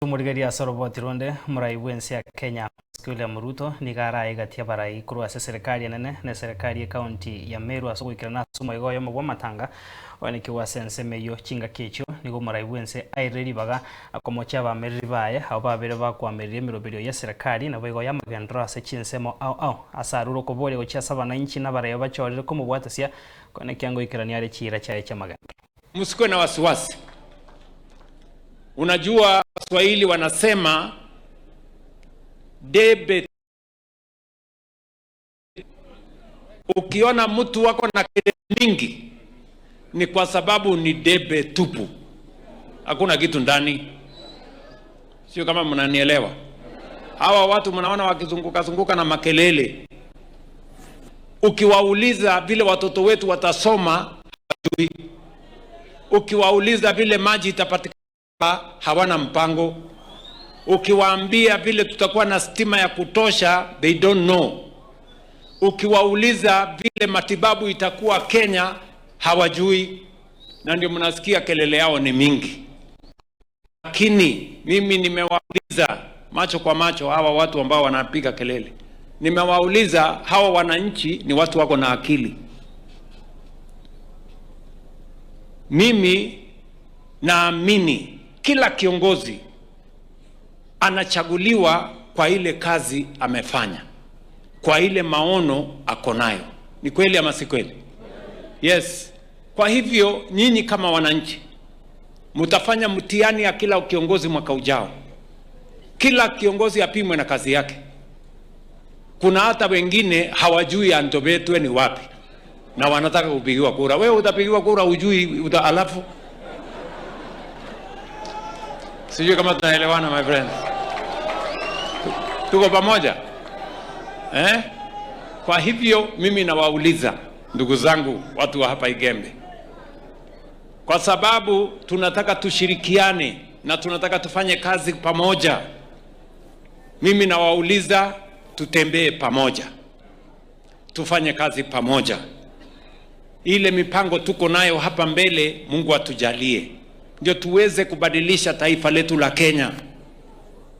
Omorigereria ase oroboti ronde, omorai bw'ense ya Kenya William Ruto nigo araegatie abarai korwa ase eserekari enene na eserekari y'ecounty ya Meru ase ogoikerana ase omoigo oyomo bw'amatanga oenekigwe ase ensemo eyio. Chingaki echio nigo omorai bw'ense airire ribaga akomochia abamereri baye abwo babere bakoamereria emeroberio y'eserekari naboigo y'amagenderero ase chinsemo ao ao ase arure okoboria gochia ase abananchi na abarai bachorire komobwatesia koenekia ngoikerania are chiira chiaye chi'amagenderero. Msikuwe na wasiwasi. Unajua Waswahili wanasema debe. Ukiona mtu wako na kelele mingi ni kwa sababu ni debe tupu, hakuna kitu ndani. Sio kama mnanielewa? Hawa watu mnaona wakizunguka zunguka na makelele, ukiwauliza vile watoto wetu watasoma hawajui. Ukiwauliza vile maji itapatikana hawana mpango. Ukiwaambia vile tutakuwa na stima ya kutosha, they don't know. Ukiwauliza vile matibabu itakuwa Kenya, hawajui, na ndio mnasikia kelele yao ni mingi. Lakini mimi nimewauliza macho kwa macho hawa watu ambao wanapiga kelele, nimewauliza hawa wananchi ni watu wako na akili. Mimi naamini kila kiongozi anachaguliwa kwa ile kazi amefanya, kwa ile maono ako nayo. Ni kweli ama si kweli? Yes. Kwa hivyo nyinyi kama wananchi mtafanya mtihani ya kila kiongozi mwaka ujao. Kila kiongozi apimwe na kazi yake. Kuna hata wengine hawajui Antobetwe ni wapi na wanataka kupigiwa kura. Wewe utapigiwa kura ujui alafu sijui kama tunaelewana my friends. Tuko pamoja eh? Kwa hivyo mimi nawauliza ndugu zangu, watu wa hapa Igembe, kwa sababu tunataka tushirikiane na tunataka tufanye kazi pamoja. Mimi nawauliza tutembee pamoja, tufanye kazi pamoja. Ile mipango tuko nayo hapa mbele, Mungu atujalie ndio tuweze kubadilisha taifa letu la Kenya.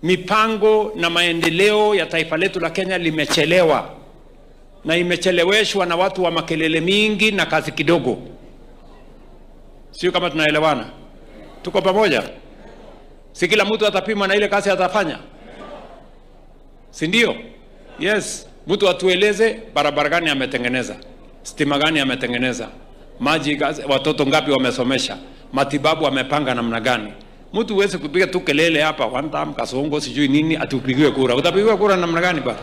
Mipango na maendeleo ya taifa letu la Kenya limechelewa na imecheleweshwa na watu wa makelele mingi na kazi kidogo. Sio kama tunaelewana? Tuko pamoja? Si kila mtu atapimwa na ile kazi atafanya, si ndio? Yes, mtu atueleze barabara gani ametengeneza, stima gani ametengeneza, maji, watoto ngapi wamesomesha, matibabu amepanga namna gani. Mtu huwezi kupiga tu kelele hapa one time kasongo sijui nini ati upigiwe kura. Utapigiwa kura namna gani bana?